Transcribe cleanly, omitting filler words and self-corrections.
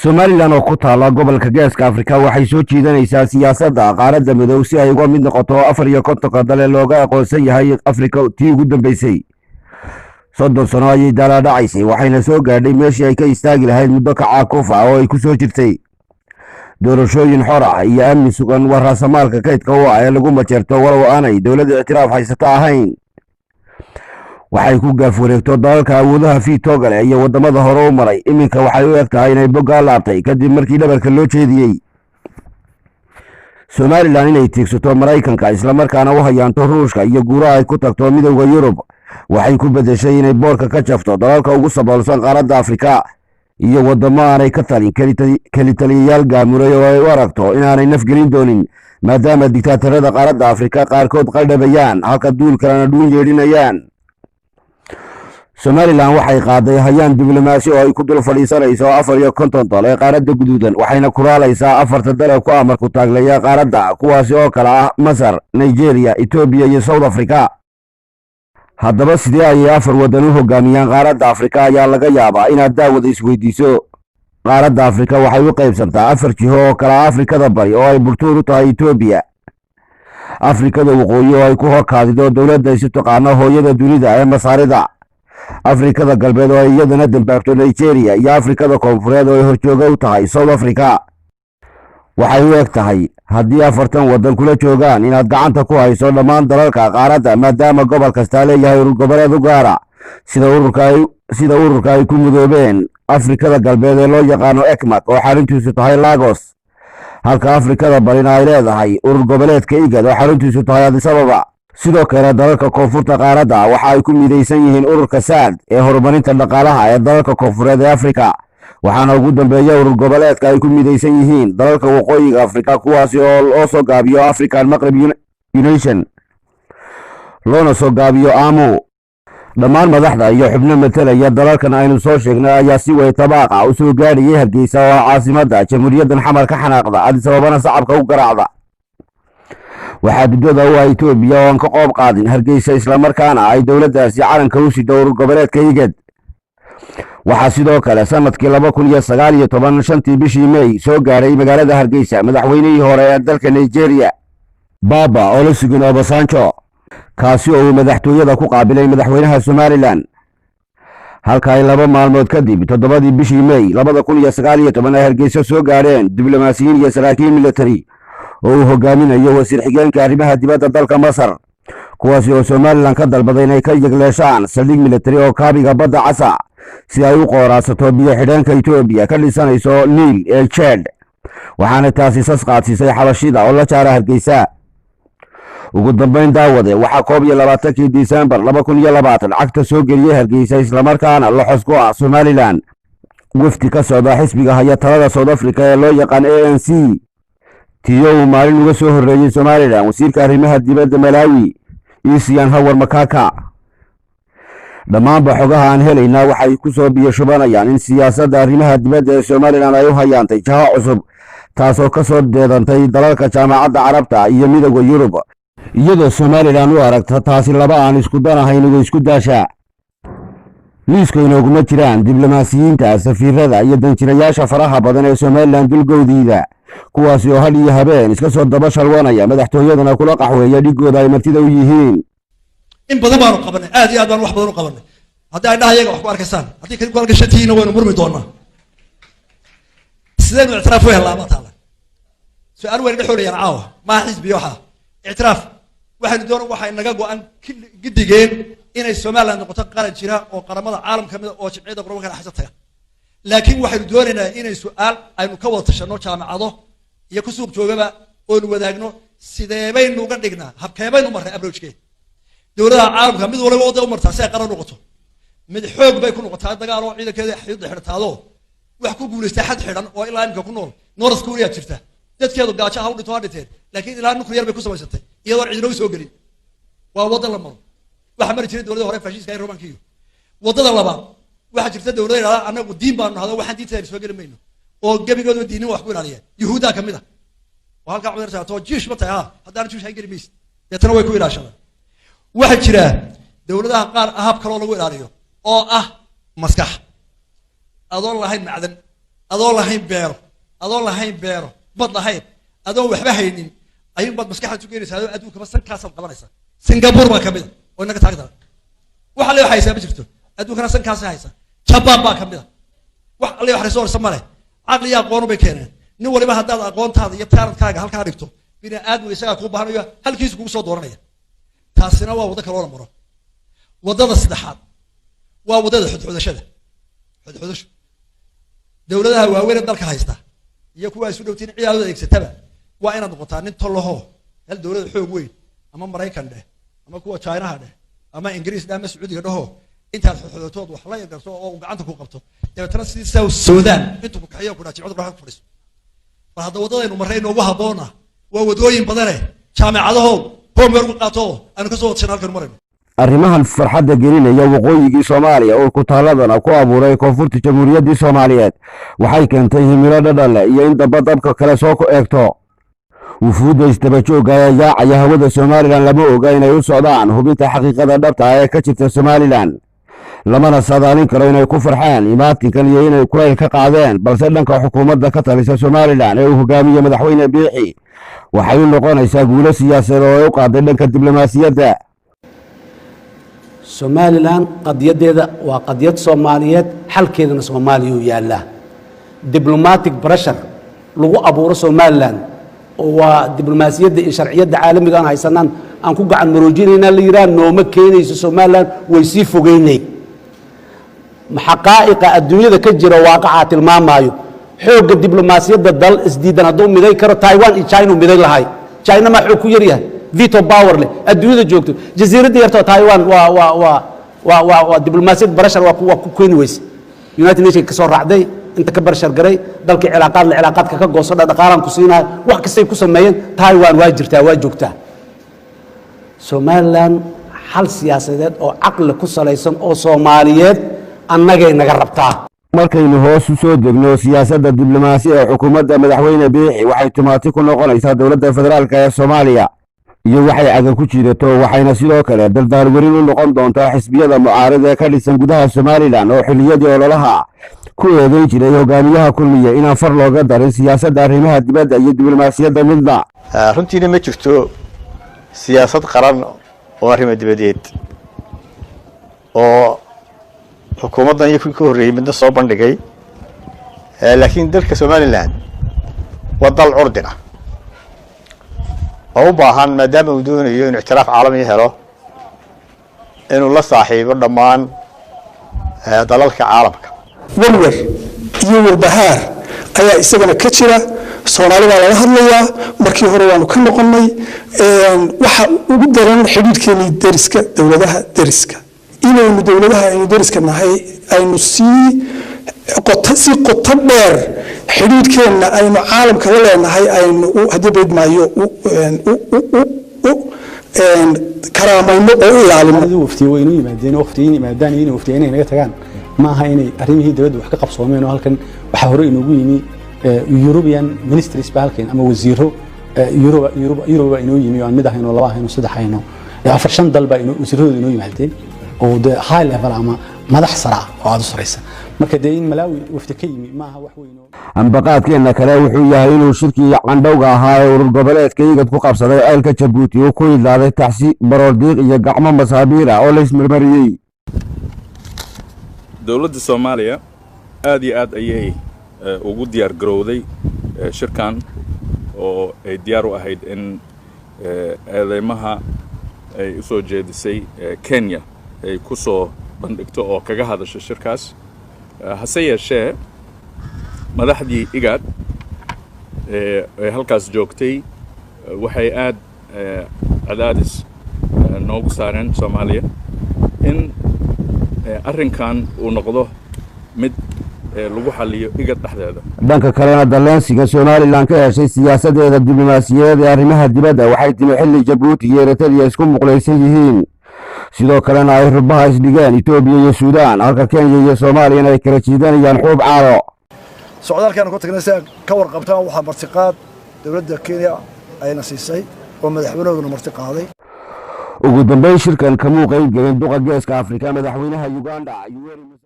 Somaliland oo ku taala gobolka Geeska Afrika waxay soo jiidanaysaa siyaasadda qaaradda madow si ay uga mid noqoto 54-ka dale looga aqoonsan yahay Afrika. Tii ugu dambeysay 30 sano ayay daalaadhacaysay, waxayna soo gaadhay meeshii ay ka istaagi lahayd muddo kacaakuf ah oo ay ku soo jirtay. Doorashooyin xor ah iyo amni sugan waa raasamaalka kaydka u ah ee lagu majeerto, walow aanay dowladda ictiraaf haysato ahayn. Waxay ku gaaf wareegto dalalka awoodaha fiitoogale iyo waddamada hore u maray. Iminka waxay u eg tahay inay boggaa laabtay kadib markii dhabarka loo jeediyey. Somaliland inay tiigsato Maraykanka, islamarkaana u hayaanto Ruushka iyo guuraha ay ku tagto Midowda Yurub, waxay ku bedeshay inay boorka ka jafto dalalka ugu saboolsan qaaradda Afrika iyo waddamo aanay ka talin kelitaliyayaal gaamuray oo ay u aragto inaanay nafgelin doonin, maadaama digtaatarada qaaradda Afrika qaarkood qaldhabayaan halka duul kalena dhuun yeedhinayaan. Somaliland waxay qaaday hayaan diblomaasi oo ay ku dul fadhiisanayso 54 dal ee qaaradda guduudan, waxayna kuraalaysaa afarta dal ee ku amarku taagleeya qaaradda, kuwaasi oo kale ah Masar, Nigeria, Etoobiya iyo South Africa. Haddaba sidee ayay afar waddan u hogaamiyaan qaaradda Afrika ayaa laga yaabaa inaad daawada isweydiiso. Qaaradda Afrika waxay u qaybsantaa afar jiho oo kala: Afrikada Bari oo ay burtuur u tahay Etoobiya, Afrikada Waqooyi oo ay ku horkaadido dowladda isu taqaano hooyada dunida ee Masaarida, Afrikada Galbeed oo ay iyadana dambaabto Nigeria, iyo Afrikada Koonfureed oo ay horjooga u tahay South Africa. Waxay u eg tahay haddii 40 waddan kula joogaan inaad gacanta ku hayso dhammaan dalalka qaaradda, maadaama gobol kastaa leeyahay urur goboleed u gaara, sida ururka ay ku mudoobeen Afrikada Galbeed ee loo yaqaano ECOMOG oo xaruntiisu tahay Lagos, halka Afrikada Barina ay leedahay urur goboleedka IGAD oo xaruntiisu tahay Addis Ababa. Sidoo kale dalalka koonfurta qaaradda waxa ay ku midaysan yihiin ururka SADC ee horumarinta dhaqaalaha ee dalalka koonfureed ee Afrika, waxaana ugu dambeeya urur goboleedka ay ku midaysan yihiin dalalka waqooyiga Afrika, kuwaasi oo loo soo gaabiyo African Maghreb Union, loona soo gaabiyo AMU. Dhammaan madaxda iyo xubno matalaya dalalkan aynu soo sheegnay ayaa si way tabaaqa u soo gaadhayay Hargeysa oo ah caasimadda jamhuuriyaddan Xamar ka xanaaqda, Addis Ababana sacabka u garaacda. Waxaa duddada u ah Etoobiya oo aan ka qoob qaadin Hargeysa, islamarkaana ay dowladdaasi calanka u sido urur goboleedka IGAD. Waxaa sidoo kale sanadkii 2019, 5-tii bishii Mey, soo gaadhay magaalada Hargeysa madaxweynihii hore ee dalka Nigeria, Baba Olusegun Obasanjo, kaasi oo uu madaxtooyada ku qaabilay madaxweynaha Somaliland, halka ay 2 maalmood kadib, 7-dii bishii Mey 2019, ay Hargeysa soo gaadheen diblomaasiyiin iyo saraakiil military oo uu hogaaminayo wasiir xigeenka arrimaha dibadda dalka Masar, kuwaasi oo Somaliland ka dalbaday inay ka yegleeshaan saldhig military oo kaabiga Badda Casa si ay u qooraasato biyo xidheenka Etoobiya ka dhisanayso Niil ee GERD. Waxaana taasi sas qaadsiisay Xabashida oo la jaara Hargeysa. Ugu dambeyn, daawade, waxaa 21-kii Disembar 2020 cagta soo geliyey Hargeysa, islamarkaana loxos ku ah Somaliland, wafdi ka socda xisbiga haya talada South Africa ee loo yaqaan ANC, tiyo uu maalin uga soo horreeyey Somaliland wasiirka arrimaha dibadda Malawi, Eisenhower Mkaka. Dhammaanba xogaha aan helaynaa waxay ku soo biyo shubanayaan in siyaasadda arrimaha dibadda ee Somaliland ay u hayaantay jaho cusub, taasoo ka soo deedantay dalalka Jaamacadda Carabta iyo Midowda Yurub, iyadoo Somaliland u aragta taasi laba aan isku danahayn uga isku daashaa. Liiska inooguma jiraan diblomaasiyiinta, safiirada iyo danjirayaasha faraha badan ee Somaliland dulgowdiida, kuwaasi oo had iyo habeen iska soo daba shalwanaya madaxtooyadana kula qaxweeya dhigooda ay martida u yihiin. In badan baanu qabanay, aad iyo aad baanu wax badan u qabanay. Haddii ay dhahayaga wax ku arkaysaan, haddii kadib ku argashatihiina, waynu murmi doonaa. Sidaynu ictiraaf u helnaa baa taala su-aal wayna dhex olayaan caawa. Maaha xisbiyo waxaa ictiraaf waxaynu doona. Waxaa inaga go-an giddigeen inay Somaliland noqoto qaran jira oo qaramada caalam ka mida oo jimciyadda qurbanka dhexaysa taga, laakiin waxaynu doonaynaa inay su-aal aynu ka wada tashano, jaamacado iyo ku suuq joogaba oonu wadaagno: sideebaynu uga dhignaa, habkeebaynu marray approachkeed? Dowladaha caalamka mid waliba wadda u martaa si ay qaran noqoto. Mid xoog bay ku noqotaa, dagaal oo ciidankeeda xidda xidhataado wax ku guulaystay, xad xidhan oo ilaa imika ku nool. North Korea jirta, dadkeedu gaajo ha u dhinto, ha dhinteen, laakiin ilaa nuclear bay ku samaysatay iyadoon cidina u soo gelin. Waa wadda la maro. Waxaa mari jiray dowladda hore fashiiska ee Romankiyo. Waddada labaad, waxaa jirta dowladda yidhahda annagu diin baanu nahdo, waxaan diinteeda soo geli mayno, oo gebigooda diinin wax ku ilaaliya. Yuhuuddaa kamid ah oo halkaa cudar saato Jewish ma tahay? Ha, haddaan Jewish hayn geli maysid. Deetana way ku ilaashadaan. Waxaa jira dowladaha qaar hab kaloo lagu ilaaliyo oo ah maskax. Adoon lahayn macdan, Adoon lahayn beero, adoon lahayn beero, bad lahayn, adoon waxba haynin, ayuun baad maskaxda isu keenaysaa, adoo adduunkaba sankaasaad qabanaysaa. Singapore baa kamid a oo inaga taag daran. Wax alle wax haysaa ma jirto, adduunkana sankaasay haysaa. Japan baa kamid a. Wax alle wax resource ma leh, caqli iyo aqoon bay keeneen. Nin waliba haddaad aqoontaada iyo talentkaaga halkaa dhigto, bini aadmiga isagaa kuu baahanayo, halkiisu kugu soo dooranaya. Taasina waa waddo kaloo la maro. Waddada saddexaad waa waddada xodxodashada. Xodxodasho dowladaha waaweyn ee dalka haysta iyo kuwa isu dhowtiin cid aad u adeegsataba waa inaad noqotaa nin tolahoo hal dowlada xoog weyn, ama Maraykan dheh, ama kuwa Chinaha dheh, ama Ingiriis dheh, ama Sacuudiga dhaho. Intaad xodxodatood wax la yargarto oo uu gacanta ku qabto, dabeetana sidii South Sudan intuu ku kaxiyo ku dhaa jimcadu ku fadhiiso. Bal hadda waddadaynu marray noogu habboona waa waddooyin badane. Jaamicadahow, homework ku qaato, aanu ka soo wadshan halkanu marayno. Arrimahan farxadda gelinaya waqooyigii Soomaaliya oo kutaaladana ku abuuray koonfurta Jamhuuriyaddii Soomaaliyeed waxay keentay himilo dhadhanle iyo in damba dabka kale soo ku eegto. Wufuudda isdaba joogga ee yaacaya hawada Somalilan lama oga inay u socdaan hubinta xaqiiqada dhabta ah ee ka jirta Somalilan, lamana saadaalin karo inay ku farxeen imaatinkan iyo inay kulayl ka qaadeen. Balse dhanka xukuumadda ka talisa Somalilan ee uu hogaamiye Madaxweyne Biixi waxay u noqonaysaa guulo siyaasadeed oo ay u qaaday dhanka diblomaasiyadda. Somalilan qadiyaddeeda waa qadiyad Soomaaliyeed, xalkeedana Soomaaliyuu yaallaa. Diplomatic pressure lagu abuuro Somalilan oo waa diblomaasiyadda iyo sharciyadda caalamiga aan haysanaan aan ku gacan maroojinaynaa la yidhaha, nooma keenayso. Somalilan way sii fogeynay. Xaqaa'iqa adduunyada ka jira, waaqacaa tilmaamaayo xoogga diblomaasiyadda dal isdiidan hadduu miday karo, Taiwan iyo China miday lahay. China maa xoog ku yaryahay, veto power leh adduunyada joogto? Jasiiradda yartoo Taiwan waa diblomaasiyad pressure waa ku keeni weyse. United Nation ka soo raacday, inta ka pressure garay dalkii cilaaqaad la cilaaqaadka ka gooso, dhaqaalaan ku siinayo, wax kastay ku sameeyeen, Taiwan waa jirtaa, waa joogtaa. Somalilan xal siyaasadeed oo caqli ku salaysan oo Soomaaliyeed annagay naga rabtaa. Markaynu hoos u soo degno siyaasadda diblomaasi ee xukuumadda Madaxweyne Biixi, waxay tumaati ku noqonaysaa dowladda federaalka ee Soomaaliya iyo waxay caga ku jiidato, waxayna sidoo kale daldaalwerin u noqon doontaa xisbiyada mucaarad ee ka dhisan gudaha Somalilan oo xilliyadii ololaha ku eedeyn jiray hogaamiyaha Kulmiye inaan far looga darin siyaasadda arrimaha dibadda iyo diblomaasiyadda midna. Runtiina ma jirto siyaasad qaran oo arrimo dibadeed oo xukuumaddan iyo kuwii ka horreeyey midna soo bandhigay, laakiin dalka Somalilan waa dal curdin ah oo u baahan, maadaama uu doonayo inuu ictiraaf caalami helo, inuu la saaxiibo dhammaan dalalka caalamka. Werwer iyo walbahaar ayaa isagana ka jira. Soomaali baa laga hadlayaa, markii hore waanu ka noqonnay. Waxa ugu daran xidhiidhkeenii deriska, dowladaha deriska, inaynu dowladaha aynu deriska nahay aynu sii si qoto dheer xidhiidhkeenna aynu caalamka la leenahay aynu haddii beedmaayo u karaamayno oo u ilaalino. Waftiye way inoo yimaadeen, waftiye yimaadaan iyo inay waftiye inay naga tagaan ma aha inay arrimihii dibadda wax ka qabsoomeen. Oo halkan waxaa hore inoogu yimi European ministries ba halkan, ama wasiiro Yurub baa inoo yimi, oo aan mid ahayn oo laba ahayn oo saddex ahayn oo afar shan dal baa inoo wasiiradooda inoo yimaadeen, oo de high level ama madax sare ah oo aada u saraysa. Marka dee in Malawi wafdi ka yimi maaha wax weyn oo Ambaqaadkeenna kale wuxuu yahay inuu shirkii candhowga ahaa ee urur goboleedka IGAD ku qabsaday ceelka Jabuuti uu ku idlaaday tacsi, baroordiiq iyo gacmo masaabiir ah oo la ismarmariyey. Dowladda Soomaaliya aad iyo aad ayay ugu diyaar garowday shirkan, oo ay diyaar u ahayd in eedeymaha ay u soo jeedisay Kenya ay ku soo bandhigto oo kaga hadasho shirkaas. Hase yeeshee madaxdii IGAD ee halkaas joogtay waxay aad cadaadis noogu saareen Soomaaliya in arrinkan uu noqdo mid lagu xalliyo IGAD dhexdeeda. Dhanka kalena, dalleensiga Somalilan ka heshay siyaasadeeda diblomaasiyadeed ee arrimaha dibadda waxay timi xilli Jabuuti iyo Eritrea isku muqlaysan yihiin, sidoo kalena ay rubaha isdhigeen Etoobiya iyo Suudaan, halka Kenya iyo Soomaaliyana ay kala jiidanayaan xuub caado. Socdaalkaanu ku tagnay, si aad ka warqabtaan, waxaa martiqaad dowladda Kenya ayna siisay oo madaxweynahooduna marti qaaday. Ugu dambeyn, shirkan kamuu qayb gelin duqa Geeska Afrika, Madaxweynaha Uganda Yoweri.